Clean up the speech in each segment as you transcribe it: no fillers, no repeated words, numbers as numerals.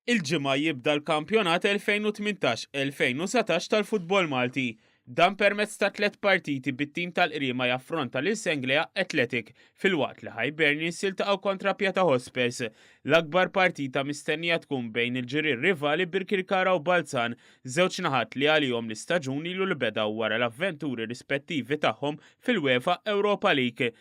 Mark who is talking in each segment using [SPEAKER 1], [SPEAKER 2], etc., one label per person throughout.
[SPEAKER 1] Il-Ġimgħa jibda l-kampjonat 2018-2019 tal-futbol Malti. Dan permezz ta' tliet partiti bit-tim tal-Qriema jaffronta lil Senglea Athletic filwaqt li Hibernians jiltaqgħu kontra Pietà Hotspurs. L-akbar partita mistennija tkun bejn il-ġirien rivali Birkirkara u Balzan, żewġ naħat li għalihom l-istaġun ilu li beda wara l-avventuri rispettivi tagħhom fil-UEFA Europa League.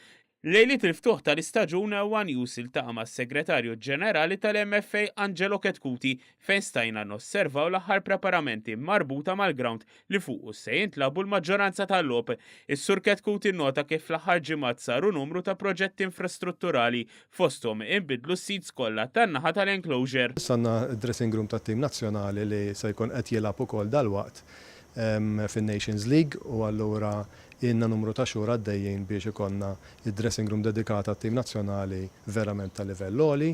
[SPEAKER 1] Lejliet il-ftuħ tal-istaġun One News iltaqa' mas-Segretarju Ġenerali tal-MFA Angelo Chetcuti fejn stajna nosservaw l-aħħar preparamenti marbuta mal-grawnd li fuqu se jintlagħbu l-maġġoranza tal-logħob. Is-Sur Chetcuti nnota kif fl-aħħar ġimgħat saru numru ta' proġetti infrastrutturali fosthom inbidlu s-seats kollha tan-naħa tal-enclosure.
[SPEAKER 2] Issa għandna d-dressing room tat-tim nazzjonali li se jkun qed jilgħab ukoll dalwaqt fin-Nations League u allura Ilna numru ta' xhur għaddejjin biex ikollna d-dressing room dedikata għat-tim nazzjonali verament ta' livell għoli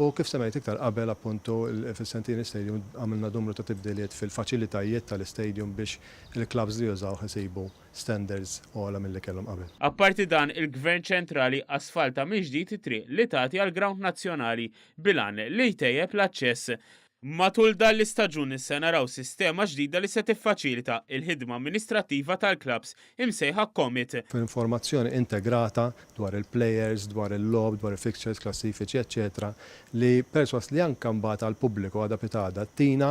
[SPEAKER 2] u kif semmejt iktar qabel appuntu fis-Centenary Stadium għamilna numru ta' tibdiliet fil-faċilitajiet tal-istadium biex il-clubs li jużawh isibu standards ogħla milli kellhom qabel.
[SPEAKER 1] Apparti dan, il-Gvern ċentrali asfalta mill-ġdid it-triq li tagħti għall-grawnd nazzjonali bil-għan li jtejjeb l-aċċess. Matul dan l-istaġun se naraw sistema ġdida li se tiffaċilita l-ħidma amministrattiva tal-klabbs, imsejħa Commit.
[SPEAKER 2] Informazzjoni integrata dwar il-plejers, dwar il-logħob, dwar il-fixtures, klassifiċi eċċetera li persważ li anke mbagħad għall-pubbliku għada pitgħada ttina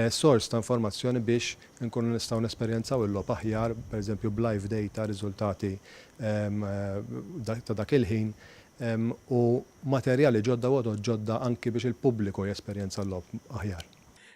[SPEAKER 2] sors ta' informazzjoni biex inkunu nistgħu nesperjenzaw il-logħob aħjar, pereżempju b'live data, riżultati ta' dak il-ħin u materjali ġodda u għodod ġodda anki biex il-pubbliku jesperjenza l-logħob aħjar.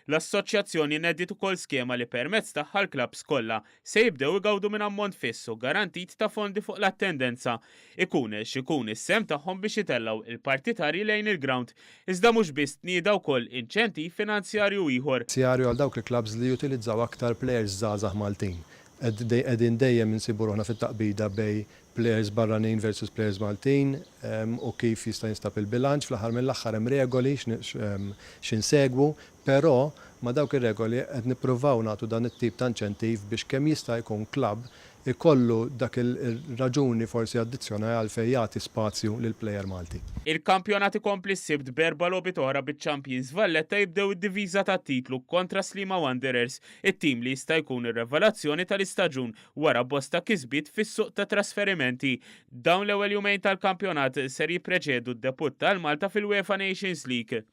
[SPEAKER 1] L-assoċjazzjoni nediet ukoll skema li permezz tagħha l-klabbs kollha se jibdew igawdu minn ammont fiss u garantit ta' fondi fuq l-attendenza, ikun x'ikun is-sehem tagħhom biex itellgħu il-partitarji lejn il-grawnd. Iżda mhux biss tnieda wkoll inċentiv finanzjarju ieħor.
[SPEAKER 2] Finanzjarju għal dawk il-klabbs li jutilizzaw aktar plejers żgħażagħ Maltin. Qegħdin dejjem insibu ruħna fit-taqbida bejn Plejers barranin versus plejers Maltin u kif jista' jinstab il-bilanċ. Fl-aħħar mill-aħħar hemm regoli x'insegwu, però ma' dawk ir-regoli qed nippruvaw nagħtu dan it-tip ta' inċentiv biex kemm jista' jkun klabb ikollu dak ir-raġuni forsi addizzjonali għalfejn jagħti spazju lill-plejer Malti.
[SPEAKER 1] Il-kampjonat ikompli s-Sibt b'erba' logħbiet oħra biċ-champions Valletta jibdew id-diviża tat-titlu kontra Sliema Wanderers, it-tim li jista' jkun ir-revelazzjoni tal-istaġun Wara bosta kisbiet fis-suq ta' trasferimenti, dawn l-ewwel jumejn tal-kampjonat ser jippreċedu d-debutt tal-Malta fil-UEFA Nations League.